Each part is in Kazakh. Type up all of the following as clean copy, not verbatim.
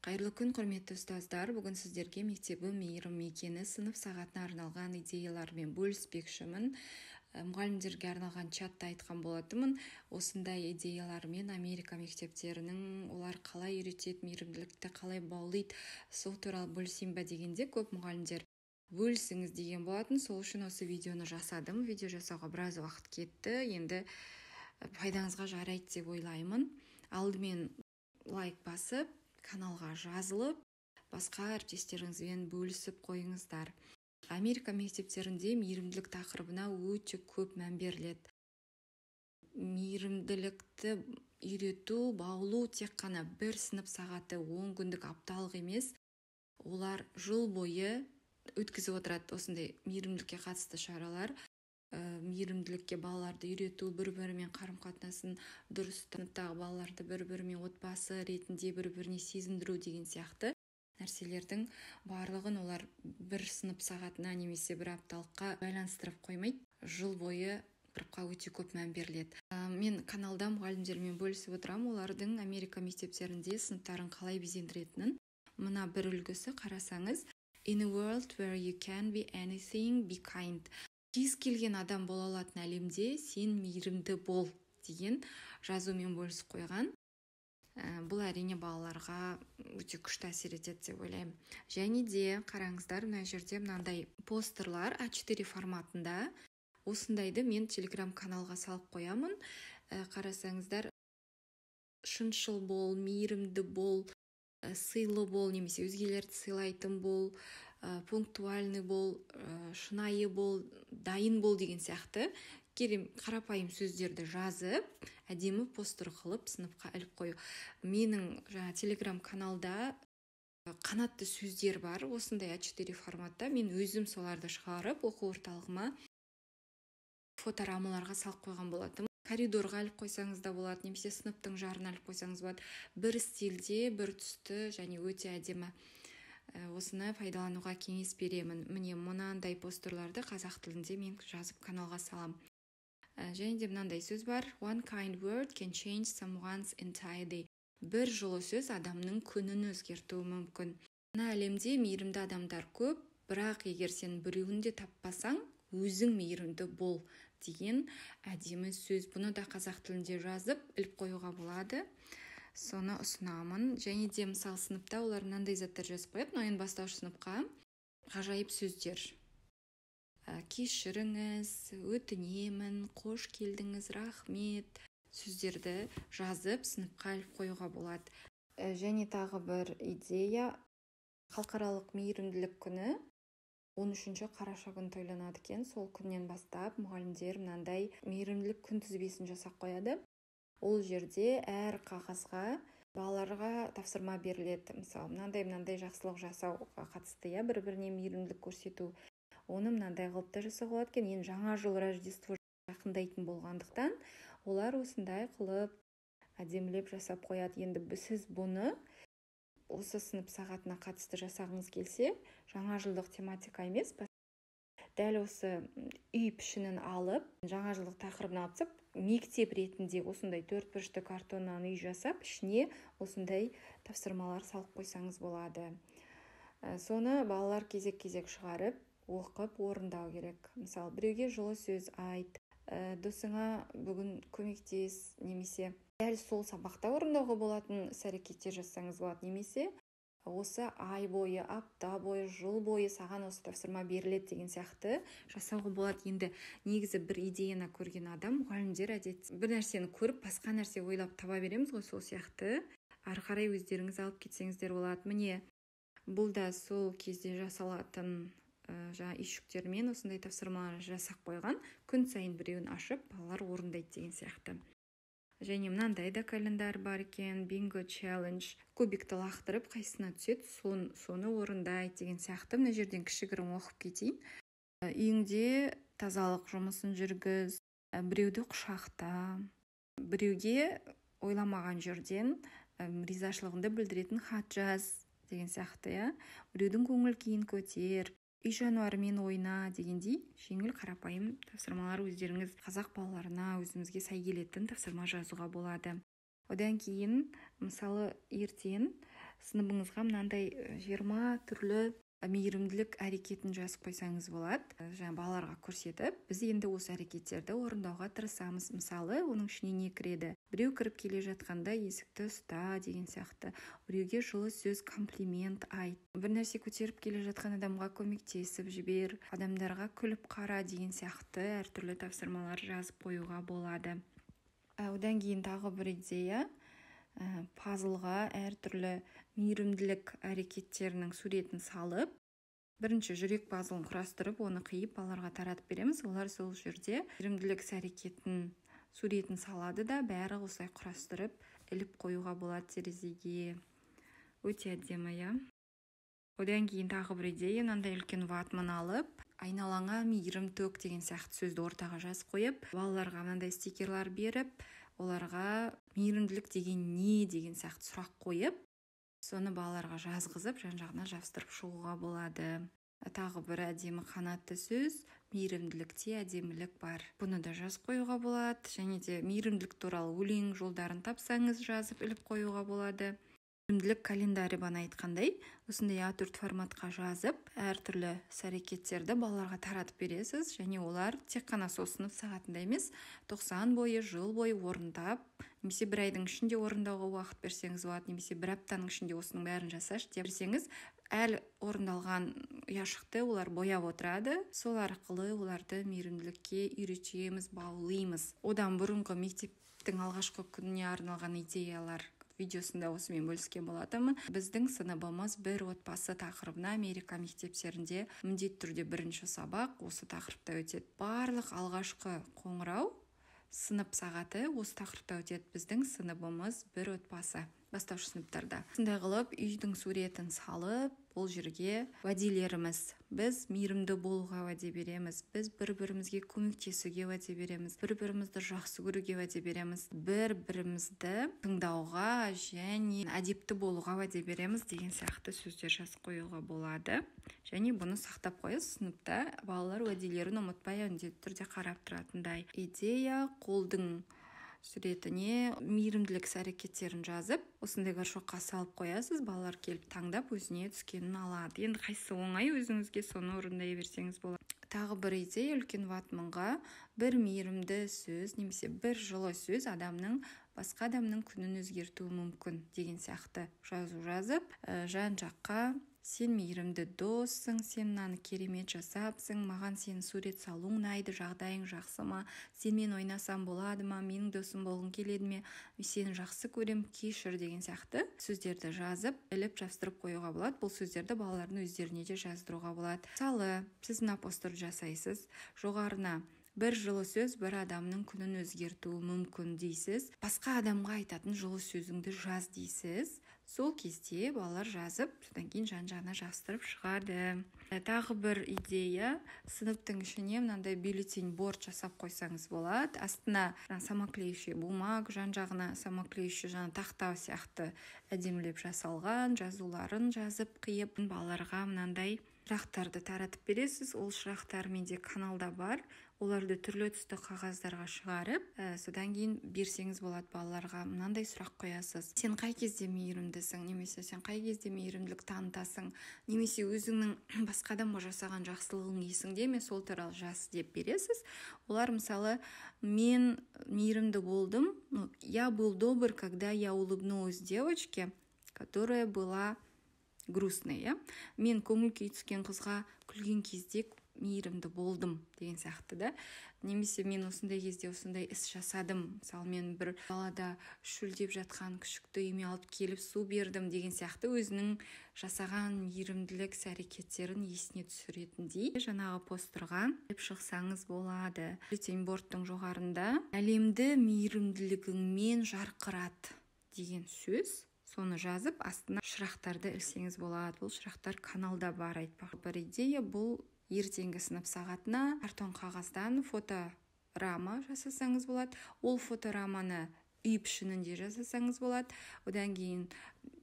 Қайырлы күн, құрметті ұстаздар! Бүгін сіздерге «Мектебім – мейірім мекені» сынып сағатына арналған идеялармен бөліспекшімін. Мұғалімдерге арналған чатта айтқан болатынмын, осындай идеялармен Америка мектептерінің, олар қалай үйретеді, мейірімділікті қалай баулиды, сол туралы бөлісейін ба дегенде, көп мұғалімдер «бөлісіңіз» деген болатын. Сол үшін осы видеоны жасадым. Видео жасауға біраз уақыт кетті, енді пайдаңызға жарайды деп ойлаймын. Алдымен лайк басып, каналға жазылып, басқа әріптестеріңізбен бөлісіп қойыңыздар. Америка мектептерінде мейірімділік тақырыбына өте көп мән беріледі. Мейірімділікті үйрету, баулу тек қана бір сынып сағаты, 10 күндік, апталық емес, олар жыл бойы өткізіп отырады осындай мейірімділікке қатысты шаралар. Мейірімділікке балаларды үйрету, бір бірімен қарым қатынасын дұрыс, сыныптағы балаларды бір бірімен отбасы ретінде бір біріне сезіндіру деген сияқты нәрселердің барлығын олар бір сынып сағатына немесе бір апталыққа байланыстырып қоймайды, жыл бойы тақырыпқа өте көп мән беріледі. Мен каналда мұғалімдермен бөлісіп отырамын, олардың Америка мектептерінде сыныптарын қалай безендіретінін. Мына бір үлгісі, қарасаңыз: «In a world where you can be anything, be kind». Кез келген адам бола алатын әлемде сен мейірімді бол деген жазумен бөлісіп қойған. Бұл, әрине, балаларға өте күшті әсер етеді деп ойлаймын. Және де қараңыздар, мына жерде мынандай постерлар А4 форматында. Осындайды мен Телеграм каналға салып қоямын. Қарасаңыздар, шыншыл бол, мейірімді бол, сыйлы бол немесе өзгелерді сыйлайтын бол, пунктуальный бол, шынайы бол, дайын бол деген сияқты керем қарапайым сөздерді жазып, әдемі постер қылып сыныпқа іліп қою. Менің жаңа Телеграм каналда қанатты сөздер бар осындай А4 форматта. Мен өзім соларды шығарып, оқу орталығыма фоторамаларға салып қойған болатынмын. Коридорға іліп қойсаңыз да болады немесе сыныптың жарына іліп қойсаңыз болады. Бір стильде, бір түсті және өте әдемі. Осыны пайдалануға кеңес беремін. Міне, мынандай постерларды қазақ тілінде мен жазып, каналға салам. Және де мынандай сөз бар: «One kind word can change someone's entire day». Бір жылы сөз адамның күнін өзгертуі мүмкін. Мына әлемде мейірімді адамдар көп, бірақ егер сен біреуін де таппасаң, өзің мейірімді бол деген әдемі сөз. Бұны да қазақ тілінде жазып, іліп қоюға болады, соны ұсынамын. Және де, мысалы, сыныпта олар мынандай заттар жазып қояды. Мынау енді бастауыш сыныпқа ғажайып сөздер: кешіріңіз, өтінемін, қош келдіңіз, рахмет сөздерді жазып, сыныпқа іліп қоюға болады. Және тағы бір идея: Халықаралық мейірімділік күні 13 қараша күні тойланады екен. Сол күннен бастап мұғалімдер мынандай мейірімділік күнтізбесін жасап қояды. Ол жерде әр қағазға балаларға тапсырма беріледі. Мысалы, мынандай мынандай жақсылық жасауға қатысты, иә, бір біріне мейірімділік көрсету. Оны мынандай қылып та жасауға болады екен. Енді Жаңа жыл, Рождество жақындайтын болғандықтан, олар осындай қылып әдемілеп жасап қояды. Енді сіз бұны осы сынып сағатына қатысты жасағыңыз келсе, жаңа жылдық тематика емес, дәл осы үй пішінін алып, жаңа жылдық тақырыбын алып тастап, мектеп ретінде осындай төрт бұрышты картоннан үй жасап, ішіне осындай тапсырмалар салып қойсаңыз болады. Соны балалар кезек кезек шығарып, оқып, орындау керек. Мысалы, біреуге жылы сөз айт, досыңа бүгін көмектес немесе дәл сол сабақта орындауға болатын іс әрекеттер жасасаңыз болады немесе осы ай бойы, апта бойы, жыл бойы саған осы тапсырма беріледі деген сияқты жасауға болады. Енді негізі бір идеяны көрген адам, мұғалімдер әдетте бір нәрсені көріп, басқа нәрсе ойлап таба береміз ғой, сол сияқты ары қарай өздеріңіз алып кетсеңіздер болады. Міне, бұл да сол кезде жасалатын жаңа үйшіктермен осындай тапсырмалар жасап қойған. Күн сайын біреуін ашып, балалар орындайды деген сияқты. Және мынандай да календарь бар екен: бинго челлендж, кубикті лақтырып, қайсысына түседі, соны орындайды деген сияқты. Мына жерден кішігірім оқып кетейін: үйіңде тазалық жұмысын жүргіз, біреуді құшақта, біреуге ойламаған жерден ризашылығыңды білдіретін хат жаз деген сияқты, иә, біреудің көңіл күйін көтер, үй жануарымен ойна дегендей жеңіл, қарапайым тапсырмалар. Өздеріңіз қазақ балаларына, өзімізге сай келетін тапсырма жазуға болады. Одан кейін, мысалы, ертең сыныбыңызға мынандай 20 түрлі мейірімділік әрекетін жазып қойсаңыз болады. Жаңа балаларға көрсетіп, біз енді осы әрекеттерді орындауға тырысамыз. Мысалы, оның ішіне не кіреді? Біреу кіріп келе жатқанда есікті ұста деген сияқты. Біреуге жылы сөз, комплимент айт. Бір нәрсе көтеріп келе жатқан адамға көмектесіп жібер. Адамдарға күліп қара деген сияқты әртүрлі тапсырмалар жазып қоюға болады. Одан кейін тағы бір идея. Пазлға әртүрлі мейірімділік әрекеттерінің суретін салып, бірінші жүрек пазлын құрастырып, оны қиып балаларға таратып береміз. Олар сол жерде мейірімділік іс әрекетін суретін салады да, бәрі осылай құрастырып іліп қоюға болады терезеге. Өте әдемі, иә. Одан кейін тағы бір идея, мынандай үлкен ватман алып, айналаңа мейірім төк деген сияқты сөзді ортаға жазып қойып, балаларға мынандай стикерлар беріп, оларға мейірімділік деген не деген сияқты сұрақ қойып, соны балаларға жазғызып, жан-жағына жабыстырып шығуға болады. Тағы бір әдемі қанатты сөз, мейірімділікте әдемілік бар. Бұны да жазып қоюға болады. Және де мейірімділік туралы өлең жолдарын тапсаңыз, жазып іліп қоюға болады. Мейірімділік календарі бана айтқандай, осындай А4 форматқа жазып, әртүрлі іс-әрекеттерді балаларға таратып бересіз, және олар тек қана сол сынып сағатында емес, 90 бойы, жыл бойы орындап, немесе бір айдың ішінде орындауға уақыт берсеңіз болады, немесе бір аптаның ішінде осының бәрін жасашы деп берсеңіз, әр орындалған ұяшықты олар бояп отырады. Сол арқылы оларды мейірімділікке үйретеміз, баулимыз. Одан бұрынғы мектептің алғашқы күніне арналған идеялар видеосында осымен бөліскен болатынмын. Біздің сыныбымыз бір отбасы тақырыбына Америка мектептерінде міндетті түрде бірінші сабақ осы тақырыпта өтеді. Барлық алғашқы қоңырау сынып сағаты осы тақырыпта өтеді. Біздің сыныбымыз бір отбасы бастауыш сыныптарда. Сондай қылып үйдің суретін салып, ол жерге уәделеріміз. Біз мейірімді болуға уәде береміз, біз бір-бірімізге көмектесуге уәде береміз, бір-бірімізді жақсы көруге уәде береміз, бір-бірімізді тыңдауға және әдепті болуға уәде береміз деген сияқты сөздер жазып қоюға болады. Және бұны сақтап қойыңыз, сыныпта балалар уәделерін ұмытпай міндетті түрде қарап тұратындай. Идея қолдың суретіне мейірімділік іс әрекеттерін жазып, осындай горшокқа салып қоясыз, балалар келіп таңдап өзіне түскенін алады. Енді қайсысы оңай, өзіңізге соны орындай берсеңіз болады. Тағы бір идея, үлкен ватманға бір мейірімді сөз немесе бір жылы сөз адамның басқа адамның күнін өзгертуі мүмкін деген сияқты жазу жазып, жан-жаққа сен мейірімді доссың, сен мынаны керемет жасапсың, маған сенің сурет салуың ұнайды, жағдайың жақсы ма, сенімен ойнасам болады ма, менің досым болғың келеді ме, сені жақсы көрем, кешір деген сияқты сөздерді жазып, іліп жабыстырып қоюға болады. Бұл сөздерді балалардың өздеріне де жаздыруға болады. Мысалы, сіз мына постерді жасайсыз, жоғарына бір жылы сөз бір адамның күнін өзгертуі мүмкін дейсіз, басқа адамға айтатын жылы сөзіңді жаз дейсіз. Сол кезде балалар жазып, содан кейін жан-жағына жабыстырып шығады. Тағы бір идея, сыныптың ішіне мынандай бюллетень борт жасап қойсаңыз болады. Астына самоклеющий бумаг, жан-жағына самоклеющий жаңа тақта сияқты әдемілеп жасалған жазуларын жазып қиып, балаларға мынандай шырақтарды таратып бересіз. Ол шырақтар менде каналда бар. Оларды түрлі түсті қағаздарға шығарып, содан кейін берсеңіз болады балаларға. Мынандай сұрақ қоясыз: сен қай кезде мейірімдісің, немесе сен қай кезде мейірімділік танытасың, немесе өзіңнің басқа адамға жасаған жақсылығың есіңде ме, сол туралы жаз деп бересіз. Олар мысалы, мен мейірімді болдым, я был добр, когда я улыбнулась девочке, которая была грустной, иә? Мен көңіл күй түскен қызға күлген кезде мейірімді болдым деген сияқты да. Немесе мен осындай кезде осындай іс жасадым, мысалы мен бір далада шөлдеп жатқан күшікті үйіме алып келіп су бердім деген сияқты өзінің жасаған мейірімділік іс әрекеттерін есіне түсіретіндей жаңағы постерға іліп шықсаңыз болады. Бюллетень борттың жоғарында әлемді мейірімділігіңмен жарқырат деген сөз, соны жазып астына шырақтарды ілсеңіз болады. Бұл шырақтар каналда бар, айтпақ. Бір идея, бұл ертеңгі сынып сағатына картон қағаздан фоторама жасасаңыз болады. Ол фотораманы Үй пішінінде жасасаңыз болады. Одан кейін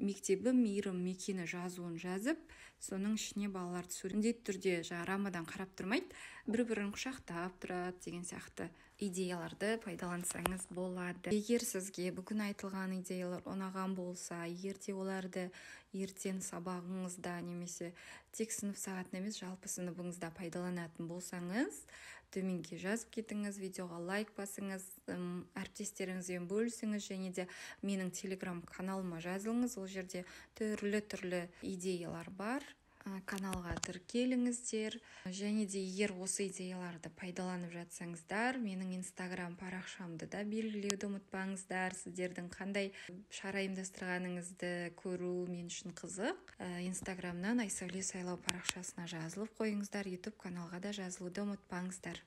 «Мектебім – мейірім мекені» жазуын жазып, соның ішіне балаларды міндетті түрде жаңағы рамадан қарап тұрмайды, бір бірін құшақтап тұрады деген сияқты идеяларды пайдалансаңыз болады. Егер сізге бүгін айтылған идеялар ұнаған болса, егер де оларды ертең сабағыңызда немесе тек сынып сағатында емес, жалпы сыныбыңызда пайдаланатын болсаңыз, төменге жазып кетіңіз, видеоға лайк басыңыз, әріптестеріңізбен бөлісіңіз және де менің Телеграм каналыма жазылыңыз. Ол жерде түрлі түрлі идеялар бар. Каналға тіркеліңіздер. Және де егер осы идеяларды пайдаланып жатсаңыздар, менің Инстаграм парақшамды да белгілеуді ұмытпаңыздар. Сіздердің қандай шара ұйымдастырғаныңызды көру мен үшін қызық. Инстаграмнан Айсәуле Сайлау парақшасына жазылып қойыңыздар. Ютуб каналға да жазылуды ұмытпаңыздар.